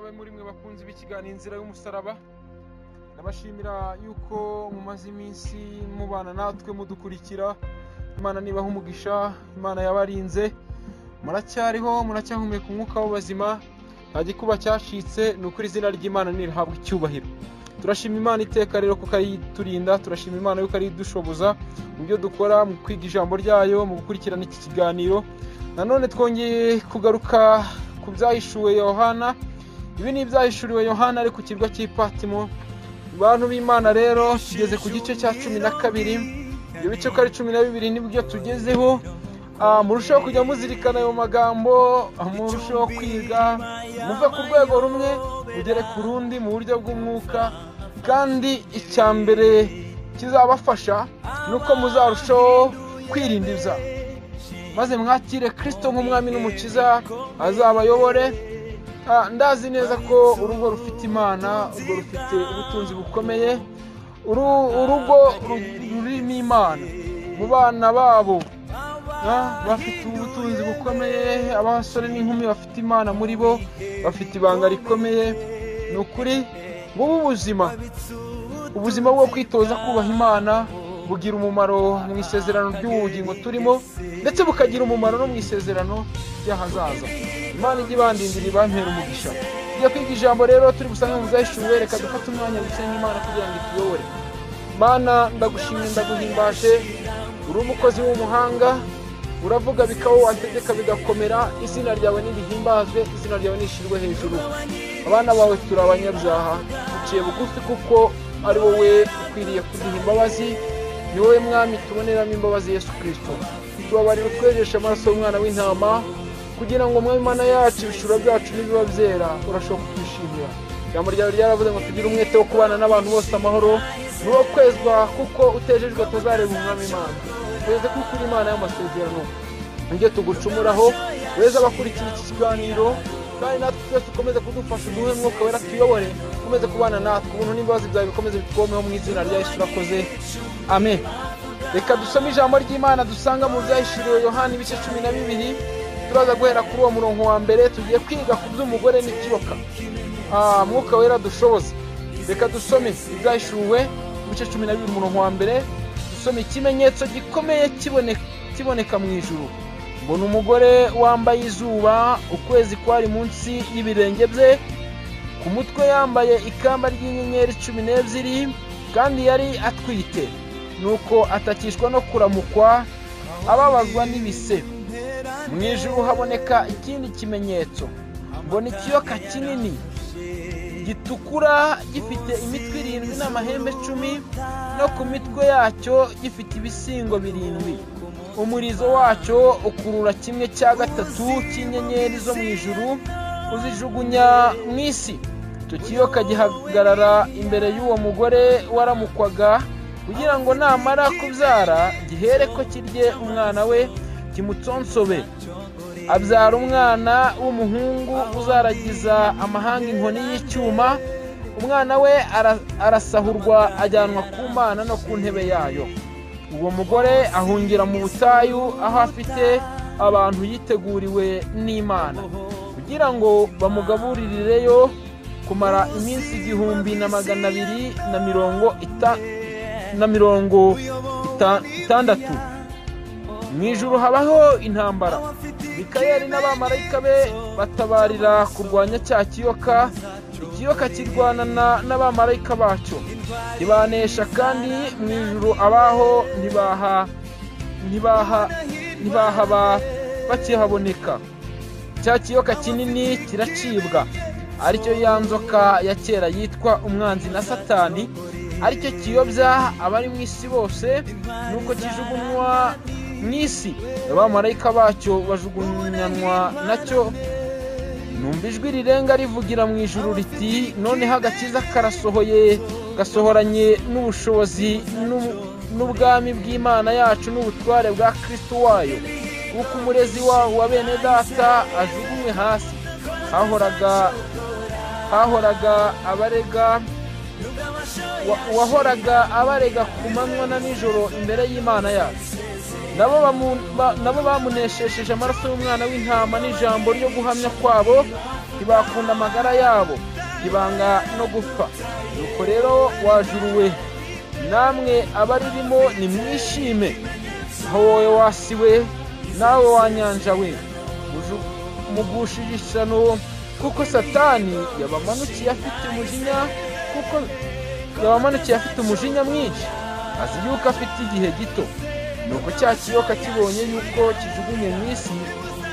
Abe muri mwe bakunzi b'ikiganiro Inzira y'Umusaraba. Ndabashimira yuko mumaze iminsi mubana natwe mudukurikira. Imana nibaha umugisha, Imana yabarinze, muracyariho, muracyahumeka umwuka w'ubuzima, nta gikuba cyacitse. Ni ukuri izina ry'Imana nirihabwa icyubahiro. Turashima Imana iteka rero kuko ariturinda, turashima Imana yuko aridushoboza mu byo dukora, mu kwiga ijambo ryayo, mu gukurikirana iki kiganiro. Nanone twongeye kugaruka ku byahishuwe Yohana. Ibi ni ibyahishuriwe Yohana ari ku kirwa cy'i Patimo. Bantu b'Imana rero tugeze ku gice cya 12. Ibyo bice ko ari 12 nibyo tugezeho. Murusheho kujya muzirikana ayo magambo, murusheho kwiga, muve ku rwego rumwe mugere ku rundi mu buryo bw'umwuka. Kandi icya mbere kizabafasha ni uko muzarushaho kwirinda ibyaha, maze mwakire Kristo nk'umwami n'umukiza azabayobore. Ndazi neza ko urugo rufite Imana, urwo rufite ubutunzi bukomeye, urugo rurimo Imana mu bana babo bafite ubutunzi bukomeye. Abasore n'inkumi bafite Imana muri bo, bafite ibanga rikomeye. Ni ukuri ngubu ubuzima bwo kwitoza kubaha Imana bugira umumaro mu isezerano ry'ubugingo turimo, ndetse bukagira umumaro no mu isezerano ry'ahazaza. Imana ijye ibandindira ibampera umugisha. Tujya kwiga ijambo rero turi busange mu byahishuwe. Reka dufate umwanya gusenga Imana kugira ngo ituyobore. Mana, ndagushimye, ndaguhimbaje, uri umukozi w'umuhanga, uravuga bikaba, wategeka bigakomera. Izina ryawe nirihimbazwe, izina ryawe nishirwe hejuru. Abana bawe turi abanyabyaha, duciye bugufi kuko ari wowe ukwiriye kuduha imbabazi. Ni wowe Mwami tuboneramo imbabazi, Yesu Kristo. Tubabarira, utwejeshe amaraso y'umwana w'intama, kugira ngo Mwami Imana yacu ibishura byacu nibiba byera urashobora kutwishimira. Ijambo ryawe ryaravuze ngo tugire umwete wo kubana n'abantu bose amahoro, ni wo kwezwa, kuko utejejwe atazareba Umwami Imana. Tweze kuko uri Imana y'amasezerano, nibyo tugucumuraho. Weza abakurikira iki kiganiro, kandi natwe twese ukomeze kudufasha, uduhe Mwuka Wera tuyobore, ukomeze kubana natwe, ubuntu n'imbabazi byawe bikomeze bitwomeho mu izina rya Yesu urakoze, amen. Reka dusome ijambo ry'Imana dusanga mu byahishuriwe Yohana ibice 12. Turaza guhera kuri uwo murongo wa mbere. Tugiye kwiga ku by'umugore n'ikiyoka. Mwuka Wera dushoboze. Reka dusome ibyahishuwe ibice 12 umurongo wa mbere. Dusome ikimenyetso gikomeye kiboneka mu ijuru. Mbona umugore wambaye izuba, ukwezi kwari munsi y'ibirenge bye, ku mutwe yambaye ikamba ry'inyenyeri 12, kandi yari atwite. Nuko atakishwa no kuramukwa, ababazwa n'ibise. Mu ijuru haboneka ikindi kimenyetso. Mbona ikiyoka kinini gitukura, gifite imitwe 7 n'amahembe 10, no ku mitwe yacyo gifite ibisingo 7. Umurizo wacyo ukurura 1/3 cy'inyenyeri zo mu ijuru, uzijugunya mu isi. Icyo kiyoka gihagarara imbere y'uwo mugore waramukwaga, kugira ngo namara kubyara gihere ko kirye umwana we, kimutsonsobe. Abyara umwana w'umuhungu uzaragiza amahanga inkoni y'icyuma. Umwana we arasahurwa ajyanwa ku Mana no ku ntebe yayo. Uwo mugore ahungira mu butayu, aho afite abantu yiteguriwe n'Imana, kugira ngo bamugaburirireyo kumara iminsi 1260. Mu ijuru habaho intambara. Mikayeli n'abamarayika be batabarira kurwanya cya kiyoka. Ikiyoka kirwana n'abamarayika bacyo, ntibanesha. Kandi mu ijuru abaho ntibahaba bakihaboneka. Cya kiyoka kinini kiracibwa, aricyo ya nzoka ya kera yitwa umwanzi na Satani, aricyo kiyobya abari mu isi bose. Nuko kijugunywa mu isi, abamarayika bacyo bajugunyanwa nacyo. Numva ijwi rirenga rivugira mu ijuru riti: noneho agakiza karasohoye, gasohoranye n'ubushobozi n'ubwami bw'Imana yacu n'ubutware bwa Kristo wayo, kuko umurezi wa bene data ajugunywe hasi. Hahoraga abarega, wahoraga abarega ku manywa na nijoro imbere y'Imana yacu. Nabo bamuneshesheje amaraso y'umwana w'intama n'ijambo ryo guhamya kwabo, Ntibakunda amagara yabo, ntibanga no gupfa. Nuko rero wajuruwe, namwe abaririmo nimwishime. Aho wowe wasiwe, nawe wanyanja we, mugushije ishyano, kuko Satani yabamanukiye afite umujinya, kuko yabamanukiye afite umujinya mwinshi, azi yuko afite igihe gito. Nuko cya kiyoka kibonye yuko kijugunye mu isi,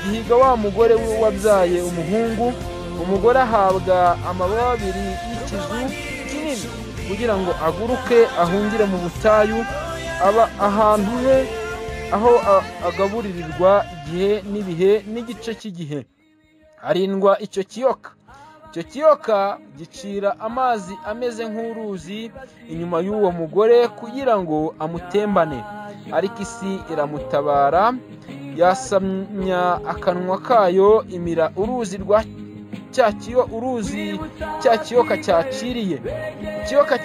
gihiga wa mugore we wabyaye umuhungu. Umugore ahabwa amababa abiri y'ikizu kinini kugira ngo aguruke ahungire mu butayu, aba ahantu he aho agaburirirwa igihe n'ibihe n'igice cy'igihe. Arindwa icyo kiyoka. Icyo kiyoka gicira amazi ameze nk'uruzi inyuma y'uwo mugore kugira ngo amutembane, ariko isi iramutabara, yasamya akanwa kayo imira uruzi rwa uruzi cya kiyoka cyaciriye. Ikiyoka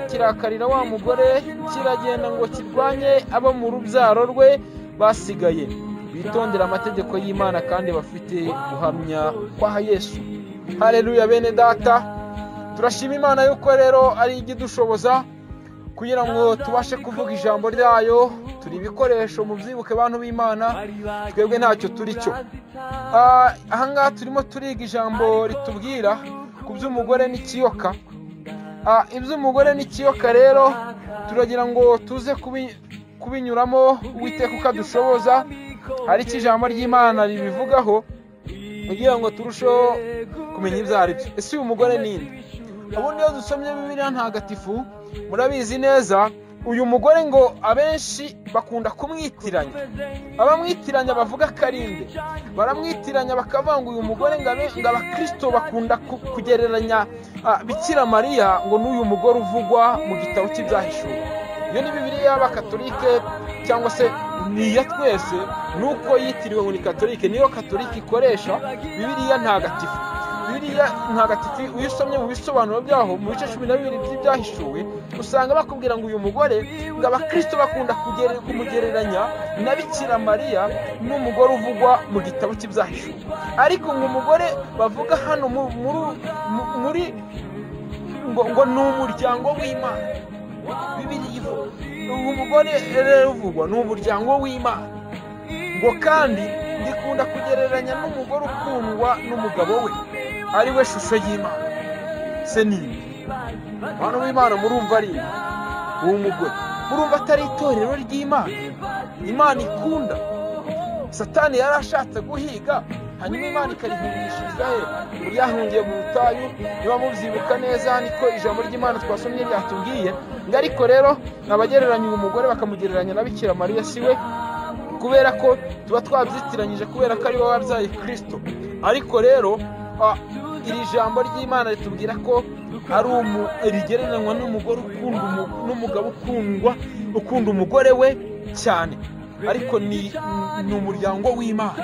kirakarira wa mugore, kiragenda ngo kirwanye abo mu rubyaro rwe basigaye, bitondera amategeko y'Imana kandi bafite guhamya kwa Yesu. Haleluya bene data, turashima Imana yuko rero ari igidushoboza kugira ngo tubashe kuvuga ijambo ryayo. Turi ibikoresho, mubyibuke bantu b'Imana, twebwe ntacyo turi cyo. Ahangaha turimo turiga ijambo ritubwira ku by'umugore n'ikiyoka. Iby'umugore n'ikiyoka rero turagira ngo tuze kubinyuramo, Uwiteka ukadushoboza. Hari icyo ijambo ry'Imana ribivugaho kugira ngo turusheho kumenya ibyo ari byo. Ese uyu mugore ni nde? Ubundi iyo dusomye Bibiliya ntagatifu, murabizi neza, uyu mugore ngo abenshi bakunda kumwitiranya. Abamwitiranya bavuga karinde, baramwitiranya bakavuga ngo uyu mugore ngo abakristo bakunda kugereranya Bikira Mariya ngo n'uyu mugore uvugwa mu gitabo cy'Ibyahishuwe. Iyo ni Bibiliya y'Abakatolike cyangwa se ni iya twese, nuko yitiriwe ngo ni Katolike, niyo Katolike ikoresha Bibiliya ntagatifu. Bibiliya ntagatifu iyo usomye mu bisobanuro byaho mu bice 12 by'Ibyahishuwe, usanga bakubwira ngo uyu mugore ngo abakristo bakunda kumugereranya na Bikira Mariya n'umugore uvugwa mu gitabo cy'Ibyahishuwe. Ariko ngo umugore bavuga hano muri ngo ni umuryango w'Imana. Bibiliya ivuga umugore rero uvugwa ni umuryango w'Imana, ngo kandi ngikunda kugereranya n'umugore ukundwa n'umugabo we, ari we shusho y'Imana. Se ni bantu b'Imana, murumva ari uwo mugore, murumva atari itorero ry'Imana, Imana ikunda. Satani yarashatse guhiga, hanyuma Imana ikarihungishiriza he? Yahungiye mu butayu, niba mubyibuka neza niko ijambo ry'Imana twasomye ryatubwiye. Ngo ariko rero abagereranya uyu mugore bakamugereranya na Bikira Mariya si we, kubera ko tuba twabyitiranyije, kubera ko ari we wabyaye Kristo. Ariko rero iri jambo ry'Imana ritubwira ko ari rigereranywa n'umugore ukunda n'umugabo ukundwa, ukunda umugore we cyane, ariko ni umuryango w'Imana.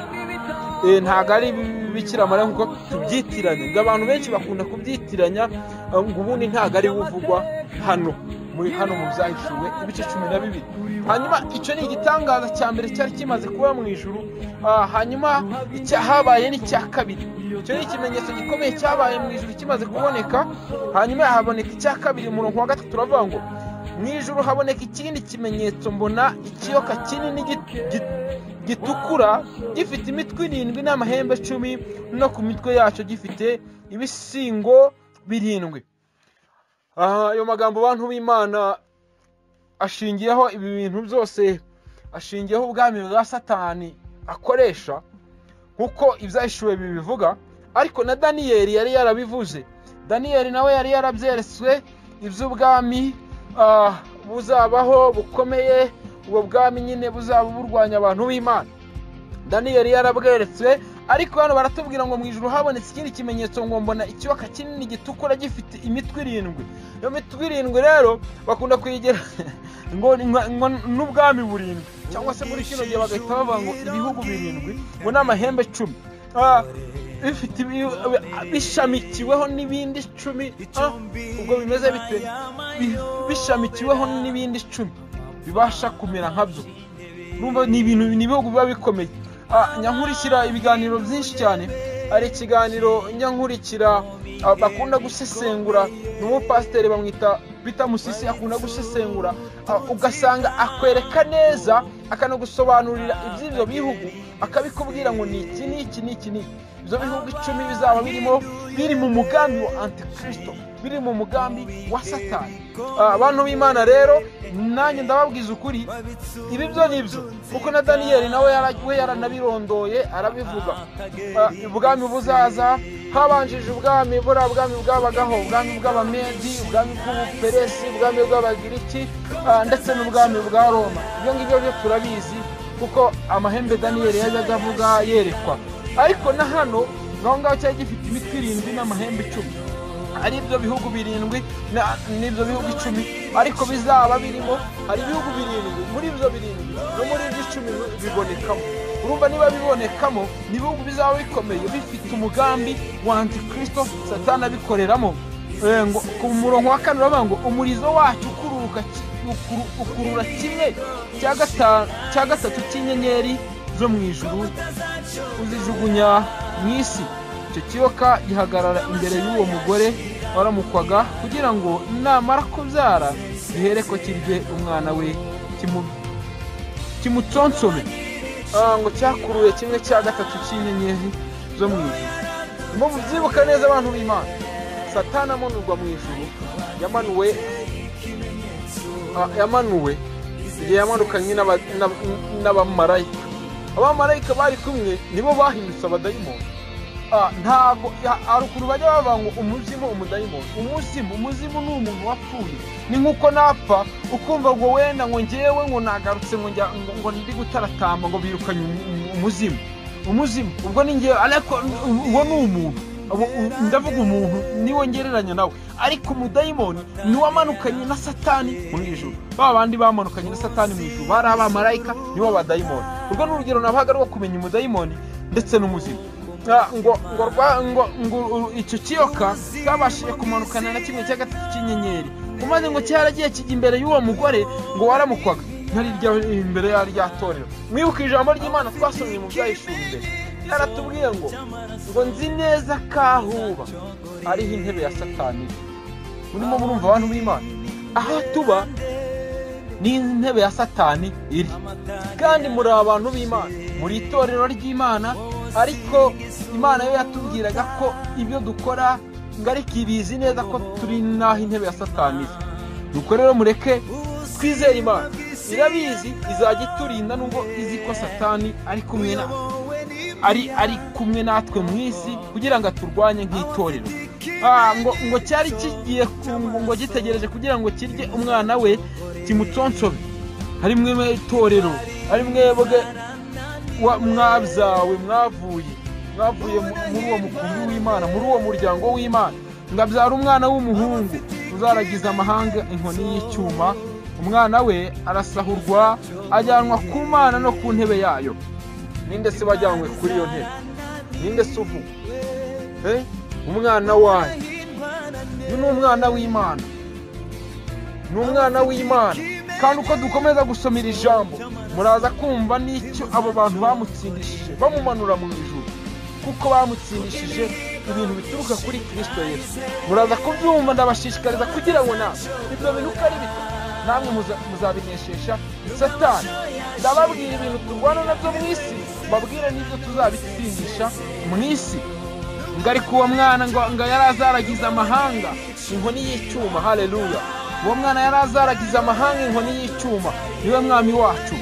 Ntabwo ari Bikira Mariya nkuko tubyitiranya, ngo abantu benshi bakunda kubyitiranya, ngo ubundi ntabwo ari uvugwa hano muri hano mu Byahishuwe ibice 12. Hanyuma icyo ni igitangaza cya mbere cyari kimaze kuba mu ijuru. Hanyuma habaye n'icya kabiri. Icyo ni ikimenyetso gikomeye cyabaye mu ijuru kimaze kuboneka. Hanyuma haboneka icya kabiri. Umurongo wa 3 turavuga ngo mu ijuru haboneka ikindi kimenyetso, mbona ikiyoka kinini gitukura gifite imitwe 7 n'amahembe 10, no ku mitwe yacyo gifite ibisingo 7. Ayo magambo bantu b'Imana ashingiyeho ibi bintu byose, ashingiyeho ubwami bwa Satani akoresha nkuko Ibyahishuwe bibivuga. Ariko na Daniyeli yari yarabivuze. Daniyeli nawe yari yarabyeretswe iby'ubwami buzabaho bukomeye, ubwo bwami nyine buzaba burwanya abantu b'Imana. Daniyeli yarabweretswe. Ariko hano baratubwira ngo mu ijuru habonetse ikindi kimenyetso, ngo mbona ikiyoka kinini gitukura gifite imitwe 7. Iyo mitwe 7 rero bakunda kuyigera ngo n'ubwami 7, cyangwa se muri kino gihe bagahita bavuga ngo ibihugu 7, ngo n'amahembe 10 bifite bishamikiweho n'ibindi 10. Ubwo bimeze bite? Bishamikiweho n'ibindi 10 bibasha kumera nkabyo. Urumva ni ibintu, ni ibihugu biba bikomeye. Nyankurikira ibiganiro byinshi cyane, Hari ikiganiro njya nkurikira bakunda gusesengura, ni umupasiteri bamwita Peter Musisi, akunda gusesengura, ugasanga akwereka neza akanagusobanurira iby'ibyo bihugu, akabikubwira ngo ni iki n'iki n'iki n'iki. Ibyo bihugu 10 bizaba birimo, biri mu mugambi wa Antikristo, biri mu mugambi wa Satani. Abantu b'Imana rero, nanjye ndababwiza ukuri, ibi byo nibyo, kuko na Daniyeli nawe we yaranabirondoye arabivuga. Ubwami buzaza, habanjije ubwami, buriya bwami bwabagaho, ubwami bw'Abamedi, ubwami bw'Ubuperesi, ubwami bw'Abagiriki, ndetse n'ubwami bwa Roma. Ibyo ngibyo byo turabizi, kuko amahembe Daniyeli yajyaga avuga yerekwa. Ariko na hano ngaho ngaho cyari gifite imitwe 7 n'amahembe 10, ari ibyo bihugu 7 n'ibyo bihugu 10, ariko bizaba birimo, hari ibihugu 7 muri ibyo 7 no muri ibyo 10 bibonekamo. Urumva niba bibonekamo, ni ibihugu bizaba bikomeye bifite umugambi wa Antikristo, Satani abikoreramo. Ngo ku murongo wa 4 uravuga ngo umurizo wacyo ukurura kimwe cya gatatu cy'inyenyeri zo mu ijuru, uzijugunya mu isi. Icyo kiyoka gihagarara imbere y'uwo mugore waramukwaga, kugira ngo namara kubyara gihereko kirye umwana we kimutsonsome. Ngo cyakuruye kimwe cya gatatu cy'inyenyeri zo mu ijuru. Mubyibuka neza abantu b'Imana, Satani amanurwa mu ijuru, yamanuwe igihe yamanukanye n'abamarayika. Abamarayika bari kumwe nibo bahindutse abadayimoni. Ntabwo hari ukuntu bajya bavuga ngo umuzimu, umudayimoni. Umuzimu ni umuntu wapfuye. Ni nkuko napfa ukumva ngo wenda ngo ngewe ngo nagarutse ngo ngo ndi gutaratamba ngo birukanye umuzimu. Umuzimu ubwo ni ngewe, ariko uwo ni umuntu, ndavuga umuntu niwe ngereranya nawe. Ariko umudayimoni ni wamanukanye na Satani mu ijuru. Ba bandi bamanukanye na Satani mu ijuru bari abamarayika, nibo badayimoni. Ubwo ni urugero nabahaga rwo kumenya umudayimoni ndetse n'umuzimu. Ngo ngo icyo kiyoka cyabashije kumanukana na kimwe cya gatatu cy'inyenyeri, maze ngo cyaragiye kijya imbere y'uwo mugore ngo waramukwaga, ntari imbere ya rya torero. Mwibuke ijambo ry'Imana twasomye mu Byahishuwe imbere, yaratubwiye ngo nzi neza kahuba ariho intebe ya Satani. Murimo murumva abantu b'Imana, aho tuba ni intebe ya Satani iri, kandi muri abantu b'Imana, muri itorero ry'Imana. Ariko Imana yo yatubwiraga ko ibyo dukora ngo ariko ibizi neza ko turi naho intebe ya Satani iri. Nuko rero mureke twizere Imana, irabizi, izajya iturinda nubwo izi ko Satani ari kumwe natwe, ari kumwe natwe mu isi kugira ngo aturwanye nk'itorero. Ngo cyari kigiye ngo gitegereje kugira ngo kirye umwana we kimutsonsobe. Hari mwe itorero, hari mwebwe mwabyawe, mwavuye muri uwo mukumbi w'Imana, muri uwo muryango w'Imana. Ngabyara umwana w'umuhungu uzaragiza amahanga inkoni y'icyuma, umwana we arasahurwa ajyanwa ku Mana no ku ntebe yayo. Ninde se wajyanywe kuri iyo ntebe? Ninde se uvuga? Umwana wayo ni umwana w'Imana, ni umwana w'Imana. Kandi uko dukomeza gusomera ijambo, muraza kumva n'icyo abo bantu bamutsindishije bamumanura mu ijuru, kuko bamutsindishije ibintu bituruka kuri Kristo Yesu. Muraza kubyumva, ndabashishikariza kugira ngo namwe ibyo bintu uko ari bito namwe muzabinyeshesha Satani. Ndababwira ibintu turwana nabyo mu isi, mbabwire n'ibyo tuzabitsindisha mu isi. Ngo ariko uwo mwana ngo yarazaragiza amahanga inkoni y'icyuma. Haleluya! Uwo mwana yarazaragiza amahanga inkoni y'icyuma, niwe mwami wacu.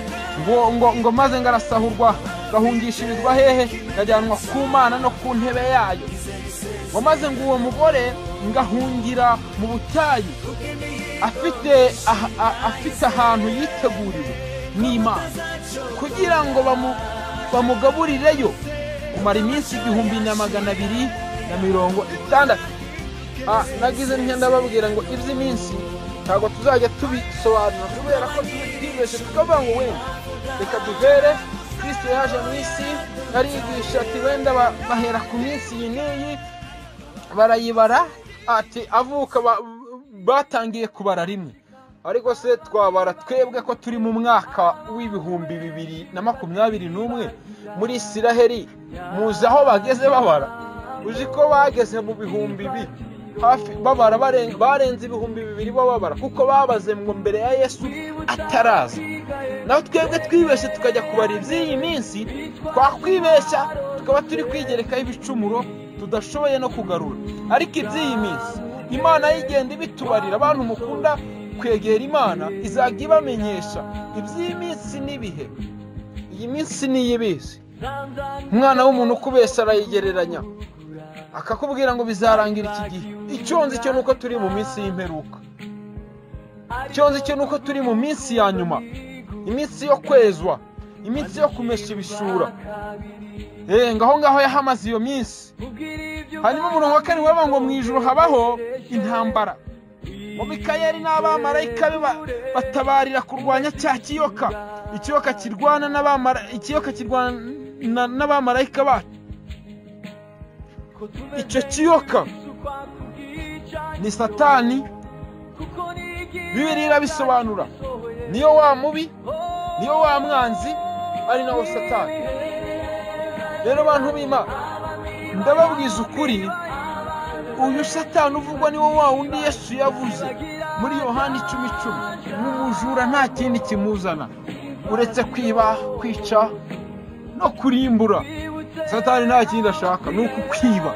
Ngo maze ngo arasahurwa, gahungishirizwa hehe? Gajyanwa ku Mana no ku ntebe yayo. Ngo maze ngo uwo mugore ngahungira mu butayu, afite ahantu yiteguriwe n'Imana kugira ngo bamugaburireyo kumara iminsi 1260. Nagize ndababwira ngo iby'iminsi ntabwo tuzajya tubisobanura, kubera ko twibeshye tukavuga ngo wenda reka duhere Kristo yaje mu isi arigisha ati wenda bahera ku minsi iyi n'iyi barayibara, ati avuka batangiye kubara rimwe. Ariko se twabara twebwe ko turi mu mwaka w'2021 muri Isiraheli, muzi aho bageze babara? Uzi ko bageze mu bihumbi hafi babara, barenze 2000 bo babara, kuko babaze ngo mbere ya Yesu ataraza. Naho twebwe twibeshye tukajya kubara iby'iyi minsi, twakwibeshya tukaba turi kwigerekaho ibicumuro tudashoboye no kugarura. Ariko iby'iyi minsi Imana yigenda ibitubarira. Abantu mukunda kwegera Imana izajya ibamenyesha iby'iyi minsi n'ibihe. Iyi minsi niyibizi. Umwana w'umuntu ukubeshya arayigereranya akakubwira ngo bizarangira iki gihe. Icyo nzi cyo nuko turi mu minsi y'imperuka. Icyo nzi cyo nuko turi mu minsi ya nyuma, iminsi yo kwezwa, iminsi yo kumesha ibishura. Ngaho ngaho yahamaze iyo minsi. Hanyuma umurongo wa 7 wavuga ngo mu ijuru habaho intambara, ngo Mikayeli n'abamarayika be batabarira kurwanya cya kiyoka. Ikiyoka kirwana ikiyoka kirwana n'abamarayika bacu. Icyo kiyoka ni Satani. Bibiliya irabisobanura, niyo wa mubi, niyo wa mwanzi, ari nawo Satani. Rero bantu b'Imana, ndababwiza ukuri, uyu Satani uvugwa niwo wa wundi Yesu yavuze muri Yohana 10:10, n'umujura nta kindi kimuzana uretse kwiba, kwica no kurimbura. Satani nta kindi ashaka, ni ukukwiba.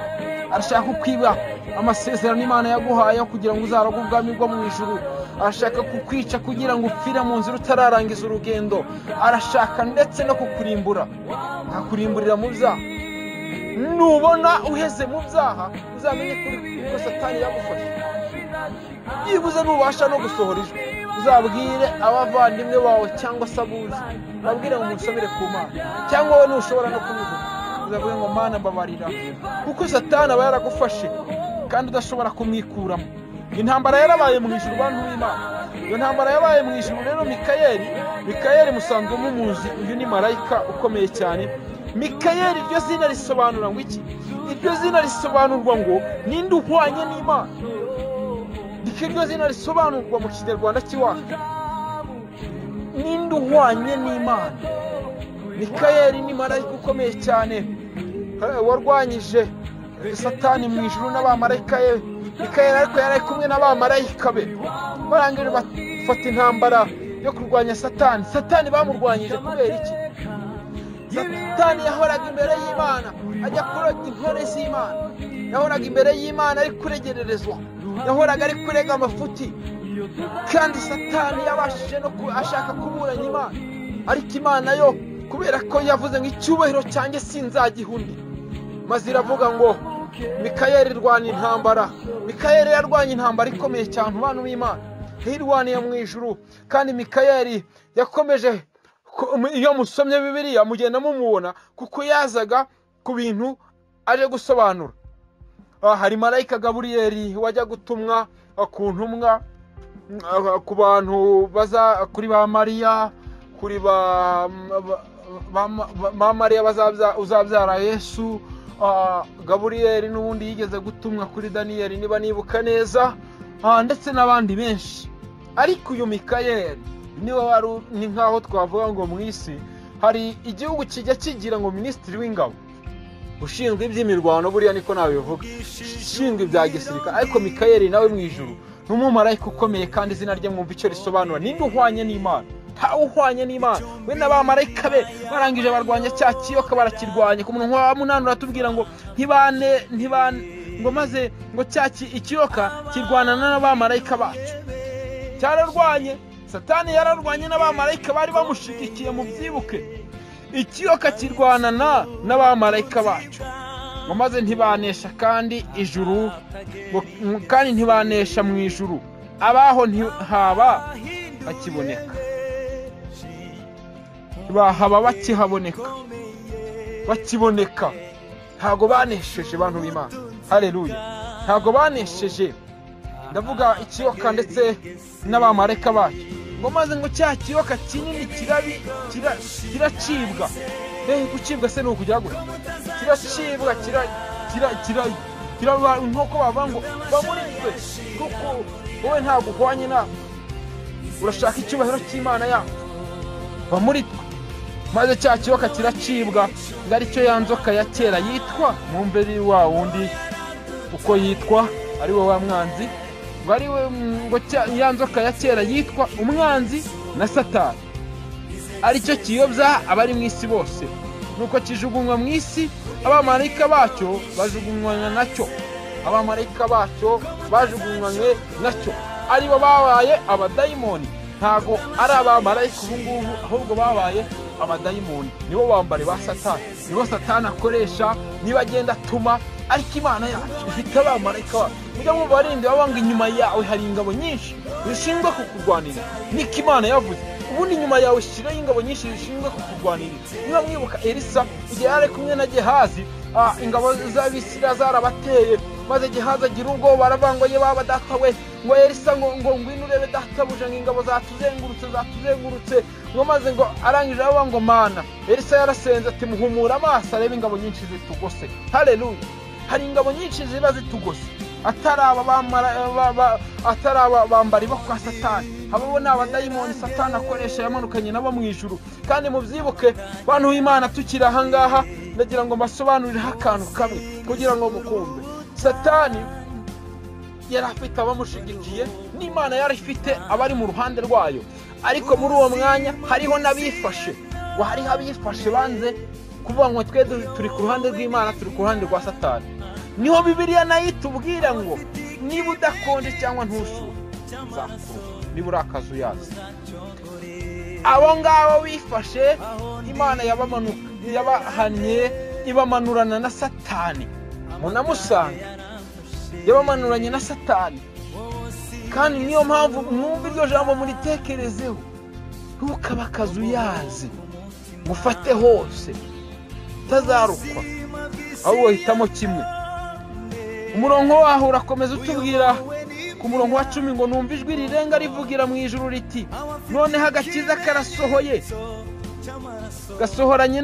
Arashaka kukwiba amasezerano Imana yaguhaye kugira ngo uzarage ubwami bwo mu ijuru. Arashaka kukwica kugira ngo upfire mu nzira utararangiza urugendo. Arashaka ndetse no kukurimbura, akakurimburira mu byaha. Nubona uheze mu byaha, uzamenye ko Satani yagufashe. Byibuze nubasha no gusohora ijwi, uzabwire abavandimwe bawe cyangwa se abuzi, babwire ngo musabire ku Mana, cyangwa wowe ntushobora no kubivuga, uzavuge ngo Mana mbabarira, kuko Satani aba yaragufashe kandi udashobora kumwikuramo. Intambara yarabaye mu ijuru, bantu b'Imana. Iyo ntambara yabaye mu ijuru. Rero Mikayeli musanzwe mumuzi, uyu ni marayika ukomeye cyane. Mikayeli iryo zina risobanura ngo iki? Iryo zina risobanurwa ngo ninde uhwanye n'Imana. Iryo zina risobanurwa mu Kinyarwanda cy'iwacu, ninde uhwanye n'Imana. Mikayeli ni marayika ukomeye cyane warwanyije Satani mu ijuru n'abamarayika be. Mikayeli ariko yari kumwe n'abamarayika be, barangije bafata intambara yo kurwanya Satani. Satani bamurwanyije kubera iki? Satani yahoraga imbere y'Imana ajya kurega intore z'Imana. Yahoraga imbere y'Imana ari kuregererezwa, yahoraga ari kurega amafuti. Kandi Satani yabashije no ashaka kuburanya Imana, ariko Imana yo kubera ko yavuze ngo icyubahiro cyanjye sinzagihundi, maze iravuga ngo Mikayeli rwana intambara. Mikayeli yarwanye intambara ikomeye cyane, abantu b'Imana. Hirwaniye mu ijuru. Kandi Mikayeli yakomeje, iyo musomye Bibiliya mugenda mumubona, kuko yazaga ku bintu aje gusobanura. Hari marayika Gaburiyeli wajya gutumwa ku ntumwa, ku bantu baza kuri ba Mariya, kuri ba Mariya uzabyara Yesu. Gaburiyeli n'ubundi yigeze gutumwa kuri Daniyeli niba nibuka neza, ndetse n'abandi benshi. Ariko uyu Mikayeli niwe wari, ni nkaho twavuga ngo mu isi hari igihugu kijya kigira ngo minisitiri w'ingabo ushinzwe iby'imirwano, buriya niko nabivuga, ushinzwe ibya gisirikare. Ariko Mikayeli nawe mu ijuru ni umumarayika ukomeye, kandi izina rye mwumva icyo risobanura, ninde uhwanye n'Imana? Ntawe uhwanye n'Imana. We n'abamarayika be barangije barwanya cya kiyoka, barakirwanya. Ku murongo wa 8 uratubwira ngo ntibane ngo maze ngo cya ikiyoka kirwana n'abamarayika bacu. Cyararwanye, Satani yararwanye n'abamarayika bari bamushigikiye, mu byibuke. Ikiyoka kirwana n'abamarayika bacu, ngo maze ntibanesha kandi ijuru, kandi ntibanesha mu ijuru, abaho ntihaba bakiboneka, bahaba bakihaboneka, bakiboneka. Ntago banesheje, bantu b'Imana. Haleluya. Ntago banesheje, ndavuga ikiyoka ndetse n'abamarayika bacyo. Ngo maze ngo cya kiyoka kinini kiracibwa. Gucibwa se ni ukujya gute? Kiracibwa, kiraba nk'uko bavuga ngo bamuritwe, kuko wowe ntabwo uhwanye nawe. Urashaka icyubahiro cy'Imana yacu, va muri twe. Maze cya kiyoka kiracibwa, ngo aricyo ya nzoka ya kera yitwa, mwumve wa wundi uko yitwa, ari we wa mwanzi, ngo ari we, ngo ya nzoka ya kera yitwa umwanzi na Satani, aricyo kiyobya abari mu isi bose. Nuko kijugunywa mu isi, abamarayika bacyo bajugunywa nacyo, abamarayika bacyo bajugunywanywe nacyo, aribo babaye abadayimoni. Ntago ari abamarayika ubu ngubu, ahubwo babaye abadayimoni. Nibo bambari ba Satani, nibo Satani akoresha, niba agenda atuma. Ariko Imana yacu ifite abamarayika bayo. Mujya mwumva abarindi baba ngo inyuma yawe hari ingabo nyinshi zishinzwe kukurwanira. Niko Imana yavuze. Ubundi inyuma yawe shiraho ingabo nyinshi zishinzwe kukurwanira. Niba mwibuka Elisa igihe yari kumwe na Gehazi, ingabo z'Abisirayeli zarabateye, maze Gehazi agira ubwoba, aravuga ngo ye baba data we, ngo Elisa ngo ngwino urebe databuja, ngo ingabo zatuzengurutse, ngo maze ngo arangije aravuga ngo mana. Elisa yarasenze ati muhumura amaso arebe ingabo nyinshi zitugose. Haleluya! Hari ingabo nyinshi ziba zitugose, atari aba bambari bo kwa Satani, abo ni abadayimoni Satani akoresha yamanukanye nabo mu ijuru. Kandi mubyibuke bantu b'Imana, tukiri aha ngaha ndagira ngo mbasobanurireho akantu kamwe kugira ngo mukumve. Satani yari afite abamushigikiye, n'Imana yari ifite abari mu ruhande rwayo, ariko muri uwo mwanya hariho n'abifashe, ngo hariho abifashe banze kuvuga ngo twe turi ku ruhande rw'Imana, turi ku ruhande rwa Satani. Niho Bibiliya nayo itubwira ngo niba udakonje cyangwa ntushuhe nzakuruka, niba uri akazuyazi. Abo ngabo bifashe, Imana yabahannye, ibamanurana na Satani. Munamusanga yabamanuranye na Satani. Kandi niyo mpamvu mwumva iryo jambo muritekerezeho, ntukabe akazuyazi, mufate hose utazarukwa, ahubwo hitamo kimwe. Umurongo waho urakomeza utubwira ku murongo wa 10 ngo numva ijwi rirenga rivugira mu ijuru riti noneho agakiza karasohoye, gasohoranye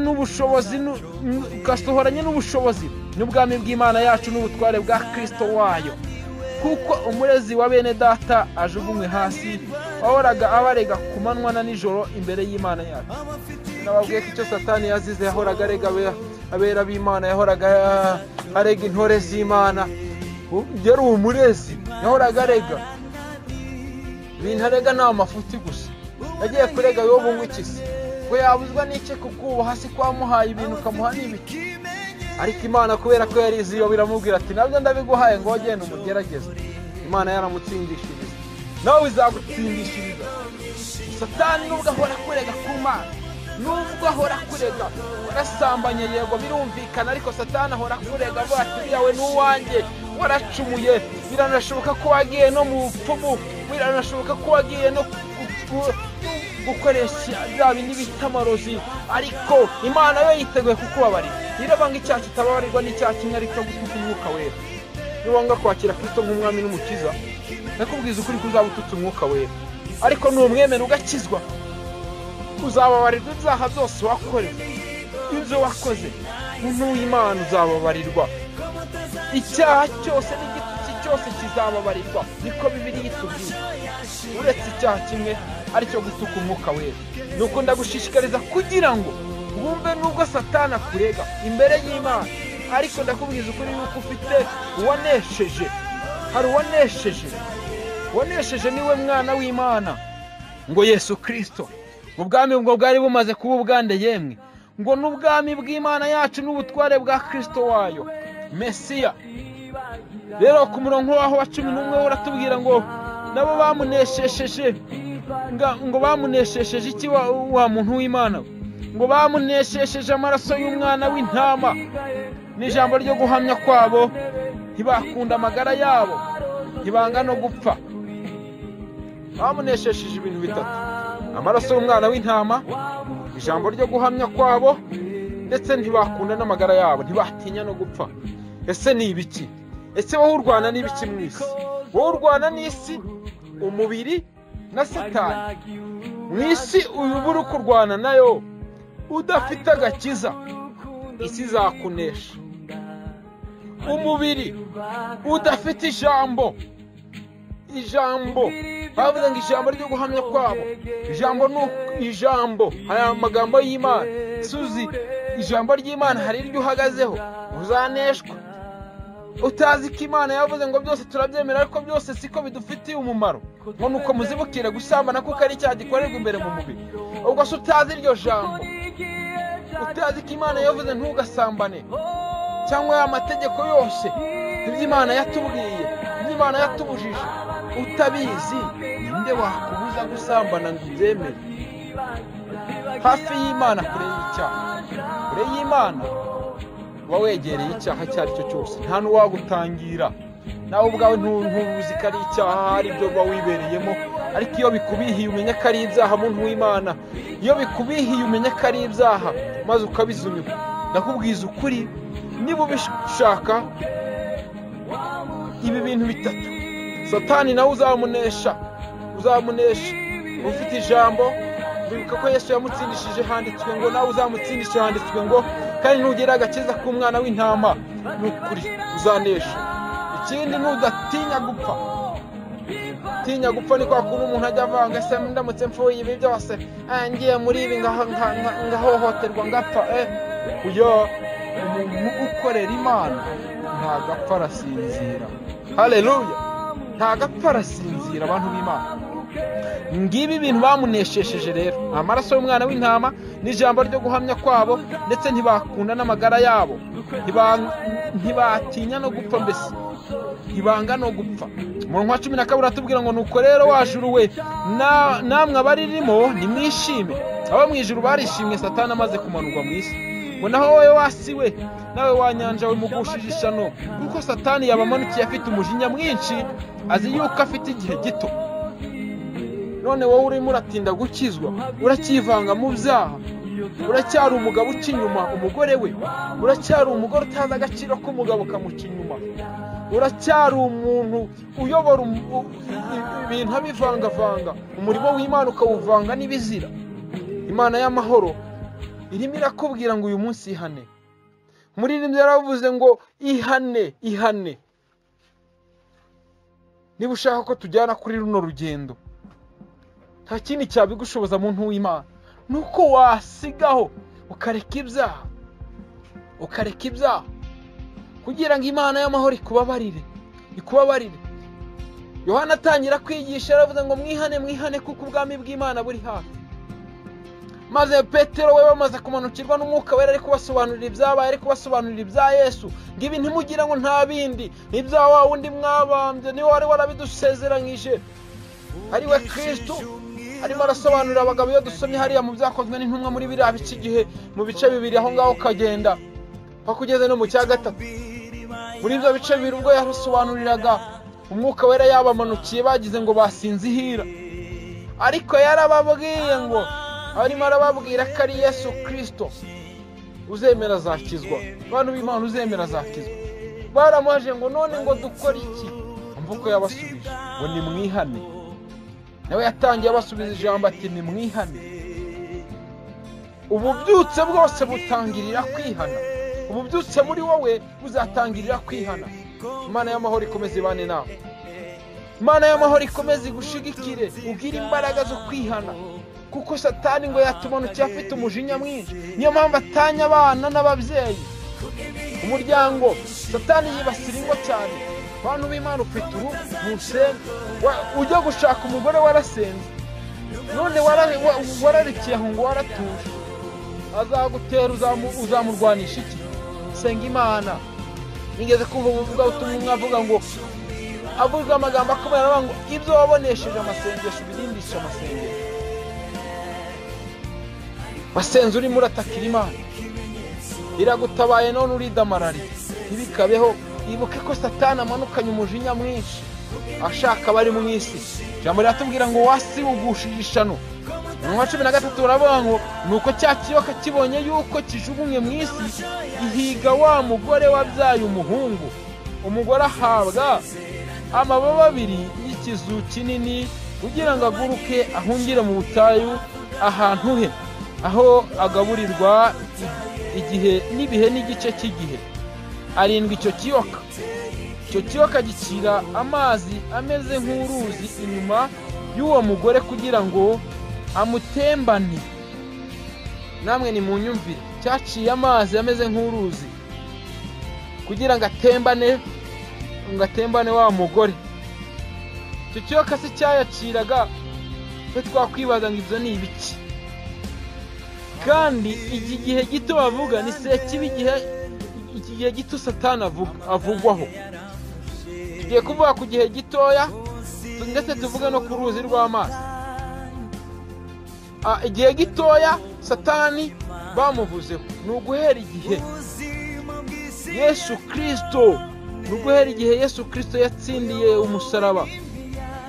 n'ubushobozi n'ubwami bw'Imana yacu n'ubutware bwa Kristo wayo, kuko umurezi wa bene data ajugunywe hasi, wahoraga abarega ku manywa na nijoro imbere y'Imana yacu. Nababwiye ko icyo Satani yazize, yahoraga arega abera b'Imana, yahoraga arega intore z'Imana. Yari umurezi, yahoraga arega ibintu, arega nta mafuti gusa. Yagiye kurega Yobu ngo iki se, ngo yabuzwa n'iki kukubaha si kwamuhaye ibintu ukamuha n'ibiki? Ariko Imana kubera ko yari izi Yobu iramubwira ati nabyo ndabiguhaye ngo genda umugerageze. Imana yaramutsindishiriza, nawe izagutsindishiriza. Satani nubwo ahora kurega ku Mana, nubwo ahora kurega warasambanye, yego birumvikana, ariko Satani ahora kurega avuga ati uriya we n'uwanjye, waracumuye, biranashoboka ko wagiye no mu bupfumu, biranashoboka ko wagiye no gukoresha bya bindi bita amarozi, ariko Imana yo yiteguye kukubabarira. Irabanga icyaha kitababarirwa n'icyaha kimwe, ariko gutuka umwuka wera. Niwanga kwakira Kristo nk'umwami n'umukiza, ndakubwiza ukuri ko uzaba ututse umwuka wera. Ariko numwemera ugakizwa, uzababarirwa ibyaha byose wakoreye, ibyo wakoze. Muntu w'Imana uzababarirwa icyaha cyose n'igitutsi cyose kizababarirwa, niko Bibiliya itubwira, uretse icyaha kimwe aricyo gutuka umwuka wera. Nuko ndagushishikariza kugira ngo wumve nubwo Satani akurega imbere y'Imana, ariko ndakubwiza ukuri yuko ufite uwanesheje. Hari uwanesheje, uwanesheje niwe mwana w'Imana, ngo Yesu Kristo. Ubwami ubwo bwari bumaze kuba ubwande yemwe, ngo n'ubwami bw'Imana yacu n'ubutware bwa Kristo wayo Mesiya. Rero ku murongo waho wa 11 uratubwira ngo nabo bamuneshesheje, ngo bamuneshesheje iki wa muntu w'Imana? Ngo bamuneshesheje amaraso y'umwana w'intama n'ijambo ryo guhamya kwabo, ntibakunda amagara yabo, ntibanga no gupfa. Bamuneshesheje ibintu bitatu: amaraso y'umwana w'intama, ijambo ryo guhamya kwabo, ndetse ntibakunda n'amagara yabo, ntibatinya no gupfa. Ese ni ibiki? Ese wowe urwana n'ibiki mu isi? Wowe urwana n'isi, umubiri na Satani. Mu isi uyu uri kurwana nayo udafite agakiza, isi izakunesha. Umubiri udafite ijambo, ijambo Bavuze ngo ijambo ryo guhamya kwabo, ijambo ni ijambo, hari amagambo y'Imana. Suzi ijambo ry'Imana hari iryo uhagazeho uzaneshwa. Utazi ko Imana yavuze ngo byose turabyemera, ariko byose siko bidufitiye umumaro, ngo nuko muzibukire gusambana kuko ari icyaha gikorerwa imbere mu mubiri. Ubwo se utazi iryo jambo, utazi ko Imana yavuze ntugasambane, cyangwa ya mategeko yose, ibyo Imana yatubwiye, ibyo Imana yatubujije, utabizi, ninde wakubuza gusambana ngo ubyemere? Hafi y'Imana, kure y'icyaha. Kure y'Imana uba wegereye icyaha icyo ari cyo cyose, nta n'uwagutangira, nawe ubwawe ntuzi ko ari icyaha, ari byo uba wibereyemo. Ariko iyo bikubihiye umenye ko ari ibyaha, muntu w'Imana, iyo bikubihiye umenye ko ari ibyaha maze ukabizunyuka. Ndakubwiza ukuri, niba ubishaka ibi bintu bitatu, Satani nawe uzamunesha, uzamunesha. Ufite ijambo, wibuka ko Yesu yamutsindishije, handitswe ngo nawe uzamutsindisha, handitswe ngo kandi nugera agakiza k'umwana w'intama, ni ukuri uzanesha. Ikindi, nudatinya gupfa. Tinya gupfa ni kwa kuntu umuntu ajya avanga, ese ndamutse mfuye ibi byose, ngiye muri ibi ngahohoterwa ngapfa. Uyo umuntu ukorera Imana ntagapfa arasinzira. Haleluya, ntagapfa arasinzira, abantu b'Imana. Ngibi ibintu bamuneshesheje rero, amaraso y'umwana w'intama n'ijambo ryo guhamya kwabo, ndetse ntibakunda n'amagara yabo, ntibatinya no gupfa, mbese ntibanga no gupfa. Umurongo wa 12 atubwira ngo nuko rero wajuru we namwe abaririmo nimwishime. Abo mu ijuru barishimye Satani amaze kumanurwa mu isi. Ngo naho wowe wasi we, nawe wa nyanja we, mugushije ishyano, kuko Satani yabamanukiye afite umujinya mwinshi, azi yuko afite igihe gito. None wowe urimo uratinda gukizwa, uracyivanga mu byaha, uracyari umugabo uca inyuma umugore we, uracyari umugore utazi agaciro k'umugabo ukamuca inyuma, uracyari umuntu uyobora ibintu abivangavanga, umurimo w'Imana ukawuvanga n'ibizira. Imana y'amahoro irimo irakubwira ngo uyu munsi ihane. Umuririmbyi yaravuze ngo ihane, ihane. Niba ushaka ko tujyana kuri runo rugendo, nta kindi cyabigushoboza muntu w'Imana, nuko wasigaho ukareka ibyaha, ukareka ibyaha kugira ngo Imana y'amahoro ikubabarire, ikubabarire. Yohana atangira kwigisha yaravuze ngo mwihane, mwihane kuko ubwami bw'Imana buri hafi. Maze Petero we bamaze kumanukirwa n'Umwuka Wera, ari kubasobanurira ibyabaye, ari kubasobanurira ibya Yesu, ngo ibi ntimugira ngo nta bindi, n'ibya wa wundi mwabambye, niwe wari warabidusezeranyije, ari we Kristo. Arimo arasobanurira abagabo. Iyo dusomye hariya mu byakozwe n'intumwa muri biriya bice igihe mu bice bibiri aho ngaho ukagenda paka ugeze no mu cya gatatu, muri ibyo bice bibiri ubwo yarusobanuriraga Umwuka Wera yabamanukiye, bagize ngo basinze ihira, ariko yarababwiye ngo arimo arababwira ko ari Yesu Kristo, uzemera azakizwa. Abantu b'Imana, uzemera azakizwa. Baramuhaje ngo none ngo dukore iki? Umva uko yabasubije ngo nimwihane. Nawe yatangiye abasubiza ijambo ati nimwihane. Ububyutse bwose butangirira kwihana. Ububyutse muri wowe buzatangirira kwihana. Imana y'amahoro ikomeze ibane nawe. Imana y'amahoro ikomeze igushigikire, ugire imbaraga zo kwihana, kuko Satani ngo yatumanukiye afite umujinya mwinshi. Niyo mpamvu atanya abana n'ababyeyi, umuryango. Satani yibasira ingo cyane. Bantu b'Imana, ufite urugo ntusenga, ujya gushaka umugore warasenze, none wararikiye aho ngo waratuje, azagutera, uzamurwanisha iki? Senga Imana. Nigeze kumva umuvugabutumwa umwe avuga ngo, avuga amagambo akomeye, aravuga ngo ibyo wabonesheje amasengesho ubirindishe amasengesho. Wasenze urimo uratakira Imana, iragutabaye none uridamarariye. Ntibikabeho. Ibuke ko Satani amanukanye umujinya mwinshi ashaka abari mu isi. Ijambo riratubwira ngo wasi ugushije ishano. Umurongo wa 13 uravuga ngo nuko cya kiyoka kibonye yuko kijugunywe mu isi, ihiga wa mugore wabyaye umuhungu. Umugore ahabwa amababa abiri y'ikizu kinini kugira ngo aguruke ahungire mu butayu ahantu he, aho agaburirwa igihe n'ibihe n'igice cy'igihe. Arindwi icyo kiyoka. Icyo kiyoka gicira amazi ameze nk'uruzi inyuma y'uwo mugore kugira ngo amutembane. Namwe ni munyumvire, cyaciye amazi ameze nk'uruzi kugira ngo atembane wa mugore. Icyo kiyoka se cyayaciraga, twe twakwibaza ngo ibyo ni ibiki? Kandi iki gihe gito bavuga ni sekibi, igihe iki gihe gito Satani avugwaho. Tugiye kuvuga ku gihe gitoya, ndetse tuvuge no ku ruzi rw'amazi. Igihe gitoya Satani bamuvuzeho ni uguhera igihe Yesu Kristo, ni uguhera igihe Yesu Kristo yatsindiye umusaraba,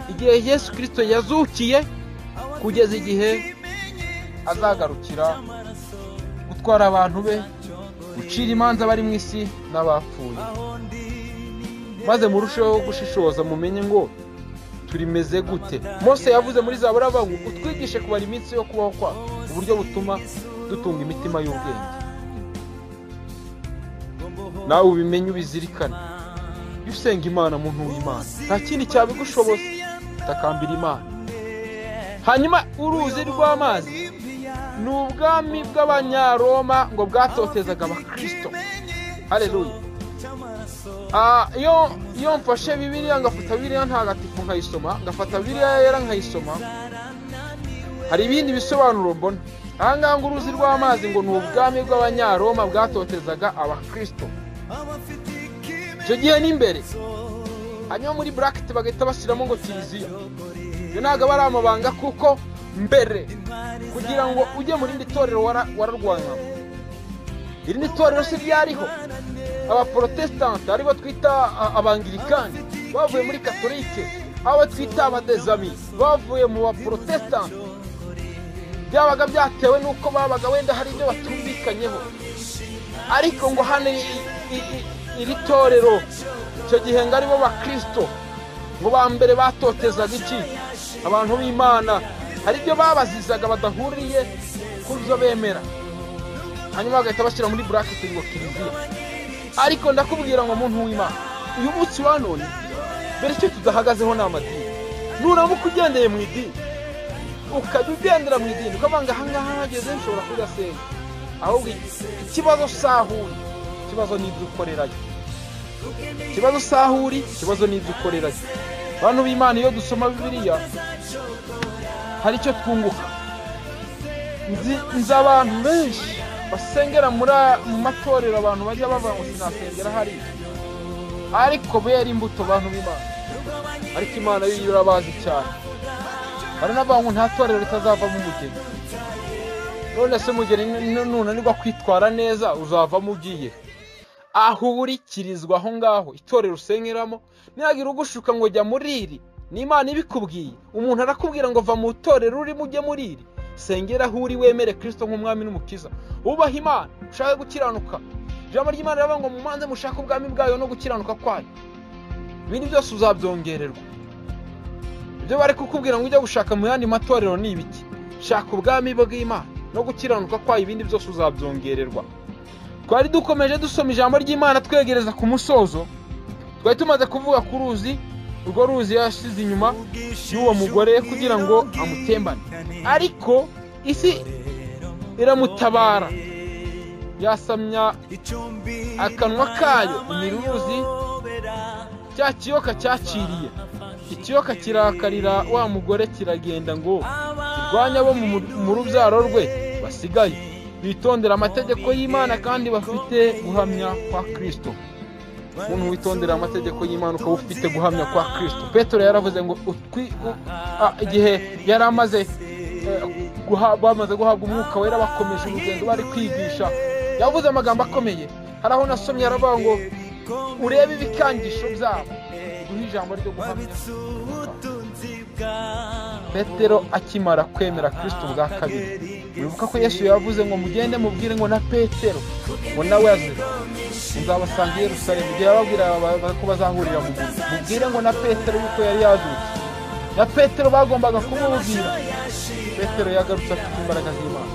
igihe Yesu Kristo yazukiye, kugeza igihe azagarukira gutwara abantu be, gucira imanza bari mu isi n'abapfuye. Maze murusheho gushishoza mumenye ngo turimeze gute. Mose yavuze muri Zaburi avuga ngo utwigishe kubara iminsi yo kubaho kwacu, uburyo butuma dutunga imitima y'ubwenge. Nawe ubimenye ubizirikane. Iyo usenga Imana, muntu w'Imana, nta kindi cyabigushoboza, takambira Imana. Hanyuma uruzi rw'amazi ni ubwami bw'Abanyaroma ngo bwatotezaga Abakristo. Haleluya. Iyo mfashe Bibiliya, ngafata Bibiliya ntagatifu nkayisoma, ngafata Bibiliya yera nkayisoma, hari ibindi bisobanuro mbona. Aha ngaha ngo uruzi rw'amazi ngo ni ubwami bw'Abanyaroma bwatotezaga Abakristo icyo gihe n'imbere. Hanyuma muri bracket bagahita bashyiramo ngo kiliziya. Ibyo ntabwo aba ari amabanga, kuko mbere kugira ngo ujye mu rindi torero wararwanywaga. Irindi torero si ryariho. Abaprotestante aribo twita Abangilikani bavuye muri Katolike, abo twita Abadezami bavuye mu baprotestante. Byabaga byatewe n'uko babaga wenda hari ibyo batumvikanyeho. Ariko ngo hano iri torero icyo gihe ngo aribo Bakristo ngo ba mbere batotezaga iki? Abantu b'Imana. Hari ibyo babazizaga badahuriye ku byo bemera, hanyuma bagahita bashyira muri bracket ngo kiliziya. Ariko ndakubwira ngo muntu w'Imana, uyu munsi wa none mbere icyo tudahagazeho ni amadini. Nuramuka ugendeye mu idini, ukajya ugendera mu idini ukavuga aha ngaha hageze nshobora kudasenga, ahubwo ikibazo sahuri, ikibazo ni ibyo ukorerayo. Ikibazo sahuri, ikibazo ni ibyo ukorerayo. Bantu b'Imana, iyo dusoma Bibiliya hari icyo twunguka. Nzi abantu benshi basengera mu matorero, abantu bajya bavuga ngo sinasengera hariya, ariko bera imbuto bantu b'Imana. Ariko Imana yo irabazi cyane. Baranavuga ngo nta torero ritazavamo umugeni. None se umugeni nunanirwa kwitwara neza uzavamo ugiye? Aho urikirizwa aho ngaho itorero usengeramo, nihagira ugushuka ngo jya muri iri, ni Imana ibikubwiye. Umuntu arakubwira ngo va mu torero urimo ujye muri iri. Sengera aho uri, wemere Kristo nk'umwami n'umukiza, wubahe Imana, ushake gukiranuka. Ijambo ry'Imana riravuga ngo mumanze mushake ubwami bwayo no gukiranuka kwayo, ibindi byose uzabyongererwa. Ibyo bari kukubwira ngo ujye gushaka mu yandi matorero ni ibiki? Shaka ubwami bw'Imana no gukiranuka kwayo, ibindi byose uzabyongererwa. Twari dukomeje dusoma ijambo ry'Imana twegereza ku musozo. Twari tumaze kuvuga ku ruzi, urwo ruzi yashize inyuma y'uwo mugore kugira ngo amutembane, ariko isi iramutabara, yasamya akanwa kayo imira uruzi. Cya kiyoka cyaciriye, ikiyoka kirakarira wa mugore, kiragenda ngo kirwanye abo mu rubyaro rwe basigaye bitondera amategeko y'Imana kandi bafite guhamya kwa Kristo. Umuntu witondera amategeko y'Imana ukaba ufite guhamya kwa Kristo. Petero yaravuze ngo igihe yari amaze bamaze guhabwa umwuka wera, bakomeje urugendo bari kwigisha, yavuze amagambo akomeye. Hari aho nasomye aravuga ngo urebe ibikangisho byabo, uduhe ijambo ryo guhamya. Petero akimara kwemera Kristo bwa kabiri, wibuka ko Yesu yavuze ngo mugende mubwire ngo na Petero ngo nawe aze, nzabasanga i Yerusalemu. Igihe yababwira ko bazahurira mu mujyi, mubwire ngo na Petero yuko yari yazutse. Na Petero bagombaga kumubwira. Petero yagarutse afite imbaraga z'Imana.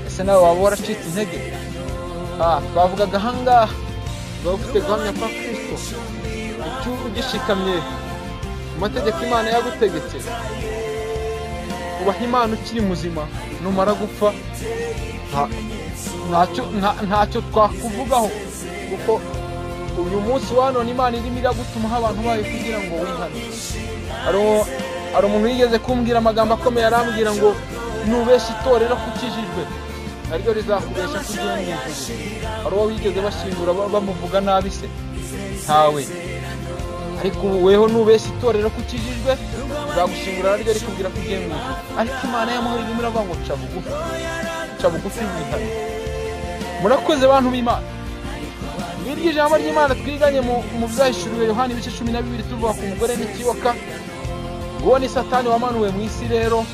Ese nawe waba waracitse intege? Twavugaga aha ngaha, waba ufite guhamya kwa Kristo, icyo ugishikamye mu mategeko Imana yagutegetse, Ubaha Imana ukiri muzima, numara gupfa ntacyo twakuvugaho, kuko uyu munsi wa none Imana irimo iragutumaho abantu bayo kugira ngo wihane. Hari umuntu yigeze kumbwira amagambo akomeye, arambwira ngo nubeshya itorero kukijijwe naryo rizakubesha kugira ngo ijuru. Hari uwo wigeze bashingura bamuvuga nabi se? Ntawe. Ariko weho nubeshya itorero kukijijwe rizagushingura naryo rikubwira ko ugiye mu ijuru. Ariko Imana y'amahoro irimo iravuga ngo ca bugufi, ca bugufi wihane. Murakoze bantu b'Imana. Ngiryo ijambo ry'Imana twiganye mu byahishuriwe Yohana ibice 12, tuvuga ku mugore n'ikiyoka. Nguwo ni Satani wamanuwe mu isi rero,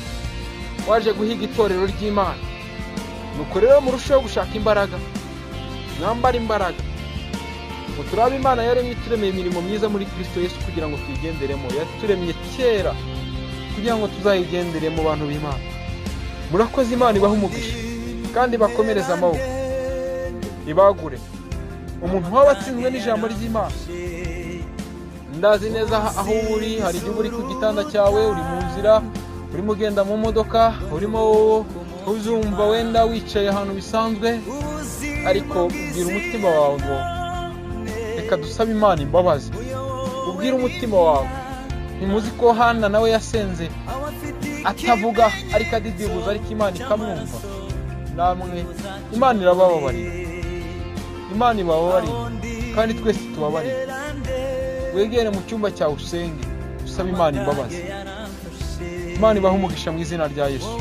waje guhiga itorero ry'Imana. Nuko rero murusheho gushaka imbaraga, mwambare imbaraga. Ngo turabe Imana yaremye ituremeye imirimo myiza muri Kristo Yesu kugira ngo tuyigenderemo. Yaturemye kera kugira ngo tuzayigendere mu bantu b'Imana. Murakoze, Imana ibahe umugisha kandi bakomereze amaboko, ibagure. Umuntu waba atsinzwe n'ijambo ry'Imana, ndazi neza aho uri. Hari igihe uri ku gitanda cyawe, uri mu nzira, urimo ugenda mu modoka, urimo uzumva wenda wicaye ahantu bisanzwe, ariko ubwira umutima wawe ngo reka dusabe Imana imbabazi. Ubwire umutima wawe. Ntimuzi ko Hana nawe yasenze atavuga, ariko adidibuza, ariko Imana ikamwumva. Namwe Imana irabababarira, Imana ibababarira, kandi twese tubabarira. Wegere mu cyumba cyawe usenge, usabe Imana imbabazi. Imana ibahe umugisha mu izina rya Yesu.